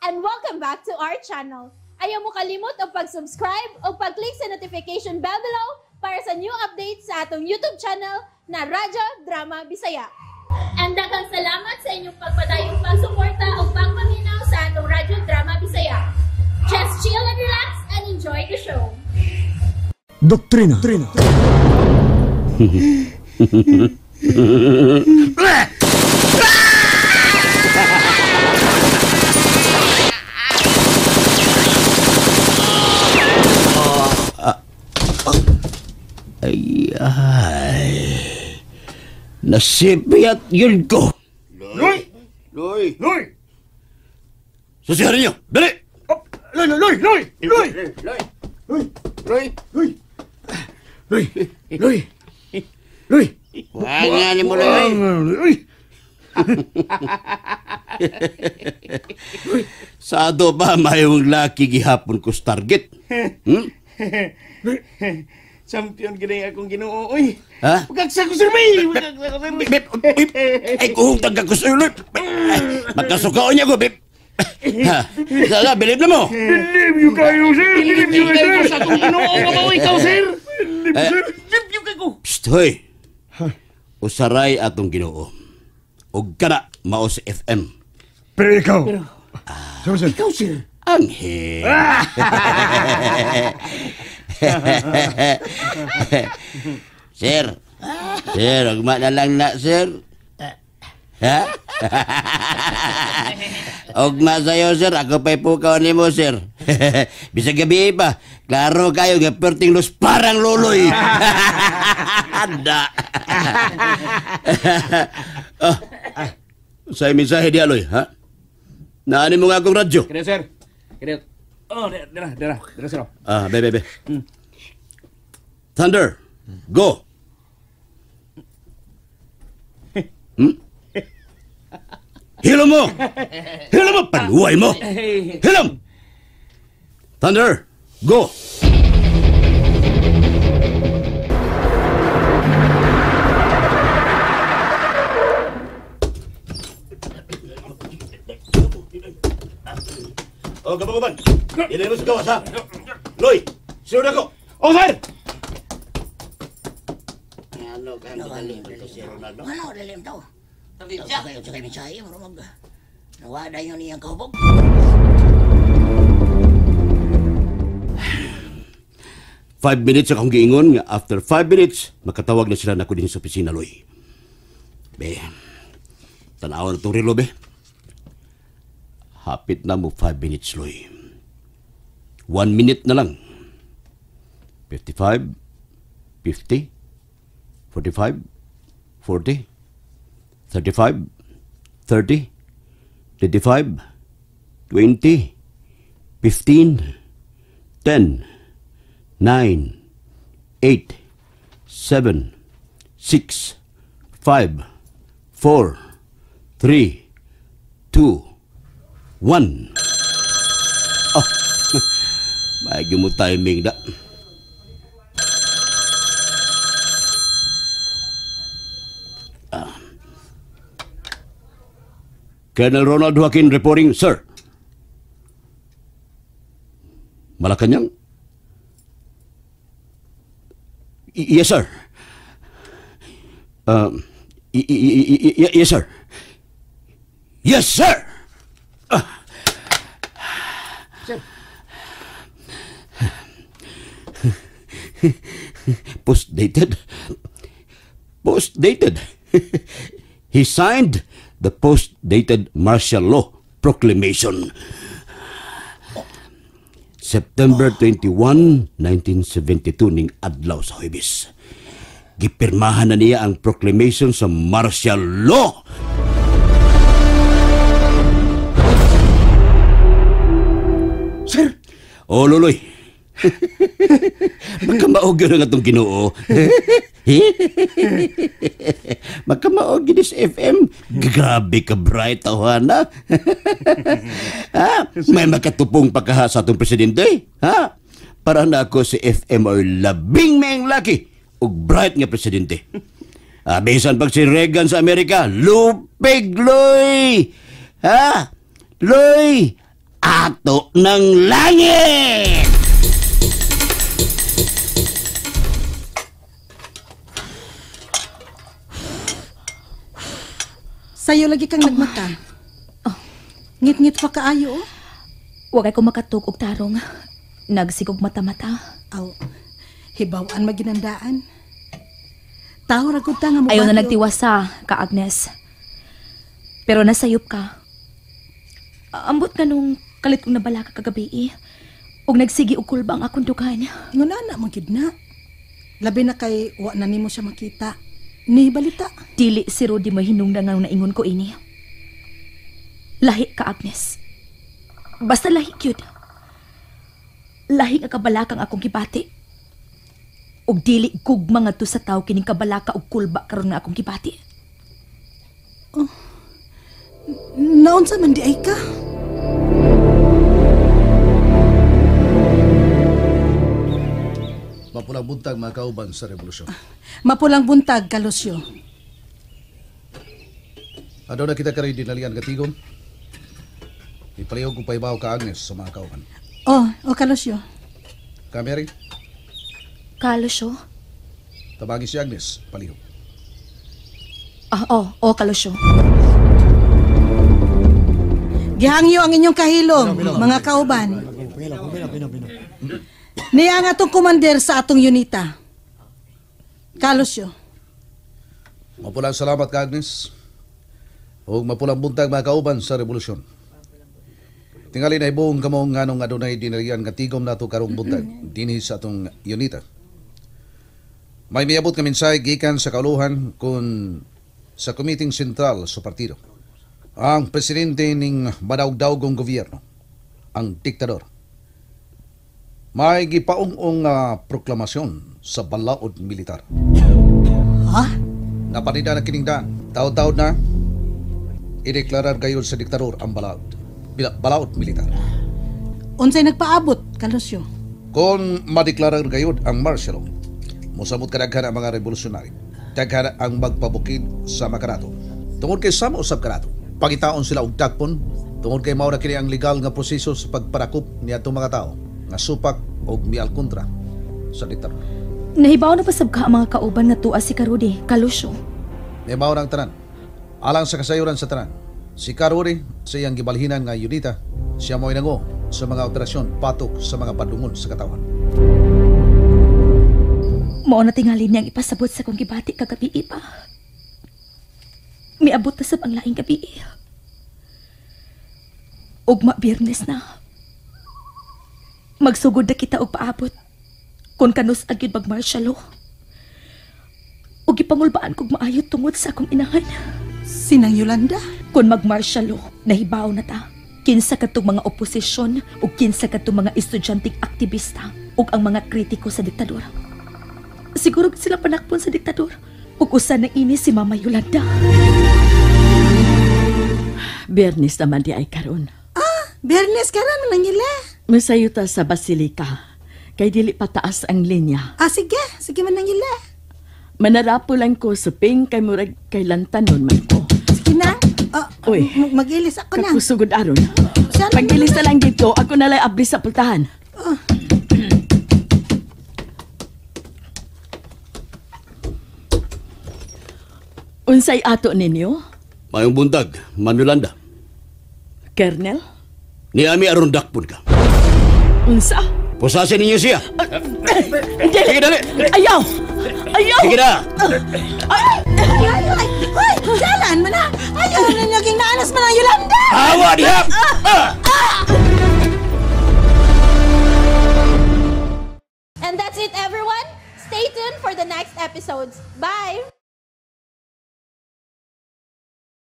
And welcome back to our channel. Ayaw mo kalimot og pag-subscribe o pag-click sa notification bell below para sa new updates sa atong YouTube channel na Radyo Drama Bisaya. And daghang salamat sa inyong pagpadayong pagsuporta o pagpaminaw sa atong Radyo Drama Bisaya. Just chill and relax and enjoy the show. Doktrina. Ay, ay. Nasipiyat yun ko. Loy! Loy! Loy! Susihan ninyo! Dali! Oh, Loy! Loy! Loy! Loy! Loy! Loy! Loy! Loy! Loy! Loy! Loy! Wala ni mo, Loy! Loy! Sado ba mayong laki gihapon ko sa target? Hmm? Champion gini akong Ginoo oy. Ha? Pagkaksa ko sir bay. Pagkaksa ko sir. Bip! Bip! Ay, kuhugtag ka ko sa'yo, Loy! Magkasukaon niya ko, Bip! Ha? Sala, bilib na mo! Believe you kayo, sir! Believe you Believe kayo, kayo sir! sa akong Ginoo nga mao ikaw sir. Eh, Believe you kayo. Psst, hoy! Usaray atong Ginoo. Og kana mao si FM. Pero ikaw! Sir, sir. Ikaw sir. Anghel. Sir. Sir, ugma na lang na, sir. Ha? Ugma sa'yo, sir. Ako pa'y pukaw ni mo, sir. Bisag gabi pa. Klaro kayo, nga perting los parang luloy. Handa. Oh. Sa mensahe di aloy, ha? Naani mo nga akong radyo. Kaya sir. Kaya. Oh, dira dira dira sir. Ah, be, be, be. Thunder, go. Hmm? Hilom mo! Hilom mo! Paluway mo! Hilom! Thunder, go! Oh, kabanguban. Hindi mo sa gawas, ha? Loy, sunod ako. Oh sir. Ano ka ito si Ronaldo? Ano, lalim daw. Kayo sa kayo mensahe, marumag. Nawada yun niyang kahubog. 5 minutes akong giingon nga after 5 minutes, makatawag na sila na ako din sa opisina, Loy. Be, tanaw na itong relo, be. Hapit na mo 5 minutes, Loy. 1 minute na lang. 55, 50, 45, 40, 35, 30, 25, 20, 15, 10, 9, 8, 7, 6, 5, 4, 3, 2, 1. Oh, medyo mo timing da. Ah. Colonel Ronald Joaquin reporting, sir. Malacanang? Yes, sir. Yes, sir. Yes, sir! Sir. Post-dated. Post-dated. He signed the post-dated martial law proclamation. September 21, 1972 ning adlaw sa Huwebes. Gipirmahan na niya ang proclamation sa martial law. Sir. Oh, Loloy. Magkamaog yun ang atong Ginoo. Magkamaog yun sa FM. Grabe ka bright, tawana. Ha? May makatupong pagkaha sa atong presidente. Ha? Para na ako si FM ay labing mayang laki ug bright nga presidente. Bisan pag si Reagan sa Amerika, lupig, Loy! Ha? Loy! Ato ng langit! Sayo lagi kang nagmata. Oh. Ngit-ngit pa kaayo. Oh. Wagay ko makatug og tarong. Nagsigog mata-mata. Aw, hibaw-an maginandaan. Tao ra gud ta nga mo. Ayaw na nagtiwasa ka, Agnes. Pero nasayop ka. Ambot ka nung kalit kong nabala ka kagabi eh. Og nagsigi og kulba ang akong dughan. Nguna na man gid na. Labi na kay wa na nimo siya makita. Ni balita. Dili si Rudy mo hinungdan nga naingon ko ini. Lahi ka, Agnes. Basta lahi gyud. Lahi nga kabalakang akong gibati. Og dili gugma ngadto sa tawo kining kabalaka og kulba karon nga akong gibati. Oh. Naunsa man di ay ka? Mapulang buntag mga kauban sa revolusyon. Mapulang buntag, Kalusyo. Ano na kita karoy dinalian katigom? Ipalihog kong paibaw ka, Agnes, sa mga kauban. Oh, Kalusyo. Ka, Mary? Kalusyo? Tabagi si Agnes, palihog. Kalusyo. Gihangyo ang inyong kahilom, mga kauban. Niya ang atong komander sa atong unita. Kalusyo. Mapulang salamat ka, Agnes. O mapulang buntag mga kauban sa revolusyon. Tingali na ibuong kamong nganong adunay dinalian nga tigom nato karong buntag dinhi sa atong unita. May miabot nga mensahe gikan sa kauluhan kun sa Komiteng Sentral sa partido. Ang presidente ning madaog-daogong gobyerno, ang diktador, may gipaung-ong proklamasyon sa balaod militar. Ha? Napanida na kiningdan. Taod-taod na, ideklarar gayon sa diktador ang balaod. Balaod militar. Unsay nagpaabot, Kalusyo? Kung madeklarar gayon ang martial law, mosamot kadaghan ang mga revolusyonaryo. Daghan ang magpabukid sa makarato. Tungod kay sama usab kanato, pangitaon sila og dakpon, tungod kay mao na kini ang legal nga proseso sa pagparakop niadtong mga tawo nga supak og mial kontra sa diktador. Nahibaw na pasab ka ang mga kauban nga tuwa si Karudi, Kalusyo. Nahibaw na ang tanan. Alang sa kasayuran sa tanan, si Karudi sa iyang gibalhinan nga unita, siya mo'y nango sa mga operasyon patok sa mga padungon sa katawan. Mao na tingali niyang ipasabot sa kong gibati kagabi pa. Miabot na sab ang laing gabi. Ugma Biyernes na. Magsugod na kita og paabot. Kung kanus agyud mag-martial law. Ug gipangulbaan kog maayo tungod sa akong inahan. Sinang Yolanda? Kung mag-martial law, nahibaw na ta. Kinsa kadtong mga oposisyon ug kinsa kadtong mga estudyanteng aktivista ug ang mga kritiko sa diktador. Siguro sila panakpon sa diktador. Ug usa na ini si Mama Yolanda. Biyernes naman di ay karon. Ah, Biyernes karon manangila. Masayo ta sa basilika. Kay dili pataas ang linya. Ah, sige. Sige manangila. Manarapo lang ko sa ping kay murag kay lantanon man ko. Sige na. Oh, Uy, magilis ako na. Kakusugod aron. Pag-ilis na lang dito, ako na lang abli sa pultahan. Oh. Unsay ato ninyo? Mayong buntag, Ma'am Yolanda. Colonel? Niami aron dakpon ka. Unsa? Pusasin ninyo siya. Dili! Sige, dali! Ayaw! Ayaw! Sige na! Ay! Ay! Ay! Ay! Jalan man na! Ayaw na naging naanas man ang Yolanda! Awa diha! And that's it, everyone! Stay tuned for the next episodes. Bye!